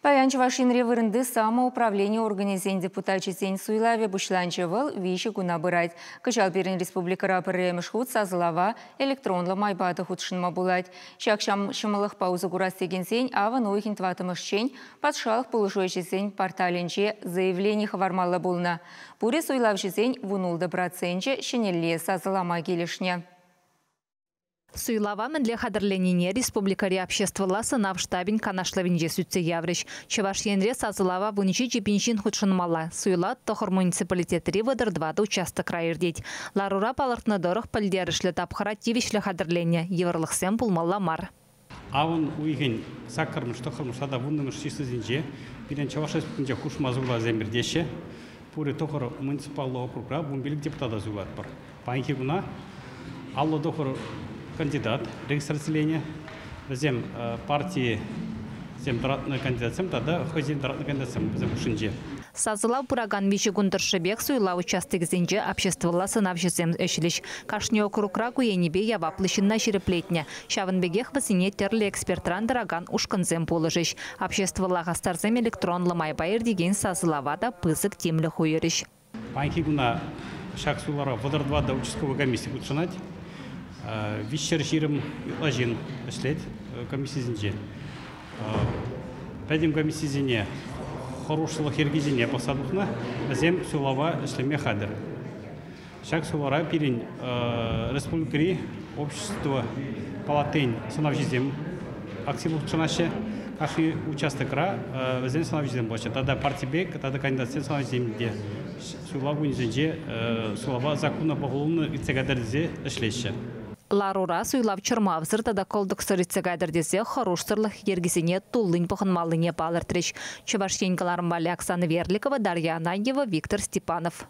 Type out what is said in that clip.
Паян Чӑваш Енре вырӑнти самоуправлени органӗсен депутачӗсен суйлавӗ пуҫланчӗ. Вӑл 3 куна пырать. Кӑҫал пирӗн республикӑра пӗрремӗш хут сасӑлава электронлӑ майпа та хутшӑнма пулать. Ҫак ҫӑмӑллӑхпа усӑ курас текенсен авӑн уйӑхӗн 4-мӗшчен патшалӑх пулӑшу ӗҫӗсен порталӗнче заявлени хӑвармалла пулнӑ. Пурӗ суйлавҫӑсен 16% ҫӗнӗлле сасӑлама килӗшнӗ. Суйлава мӗнле хатӗрленнине республикӑри обществӑлла сӑнав штабӗн канашлӑвӗнче сӳтсе яврӗҫ. Чӑваш Енре сасӑлава 17 000 ҫын хутшӑнмалла. Суйлав 9 муниципалитетри 34 участокра иртет. Ларура палӑртнӑ тӑрӑх пӗлтерӗшлӗ тапхӑра тивӗҫлӗ хатӗрленнӗ, йывӑрлӑхсем пулмалла мар. Авӑн уйӑхӗн 8-мӗш, 9-мӗш тата 10-мӗш числисенче пирӗн Чӑваш Республикинче хушма суйлавсем иртеҫҫӗ. Пурӗ 9 муниципаллӑ округра 15 депутата суйлатпӑр. Паянхи куна 59 кандидат регистрациленӗ. Вӗсем партисем тӑратнӑ кандидатсем тата хӑйсен тӑратнӑ кандидатсем вӗсем хушшинче. Сасӑлав пыракан 3 кун тӑршшӗпех суйлав участокӗсенче обществӑлла сӑнавҫӑсем ӗҫлӗҫ. Кашни округра ку енӗпе яваплӑ ҫынна ҫирӗплетнӗ. Ҫавӑн пекех вӗсене тӗрлӗ экспертран тӑракан ушкӑнсем пулӑшӗҫ. Обществӑлла хастарсем электронлӑ майпа иртекен сасӑлава та пысӑк тимлӗх уйӑрӗҫ. Паянхи куна ҫак суйлавра 34 участковӑй комисси хутшӑнать. 320 ытла ҫын ӗҫлет комиссисенче. Пӗтӗм комиссисене хӑрушсӑрлӑх йӗркисене пӑхса тухнӑ, вӗсем суйлава ӗҫлеме хатӗр. Ҫак суйлавра пирӗн республикӑри общество палатин сӑнавҫисем активлӑ хутшӑнаҫҫӗ. Кашни участокра вӗсен сӑнавҫисем пулаҫҫӗ. Тата партипе тата кандидатсен сӑнавҫисем те суйлав кунӗсенче суйлава законлӑ пӑхӑннӑ иртсе кайтӑр тесе ӗҫлеҫҫӗ. Ларура суйлав чӑрмавсӑр тата кӑлтӑксӑр иртсе кайтӑр тесе хӑрушсӑрлӑх йӗркисене туллин пӑхӑнмаллине палӑртрӗҫ. Чӑваш Ен кӑларӑмпа Оксана Верликова, Дарья Ананьева, Виктор Степанов.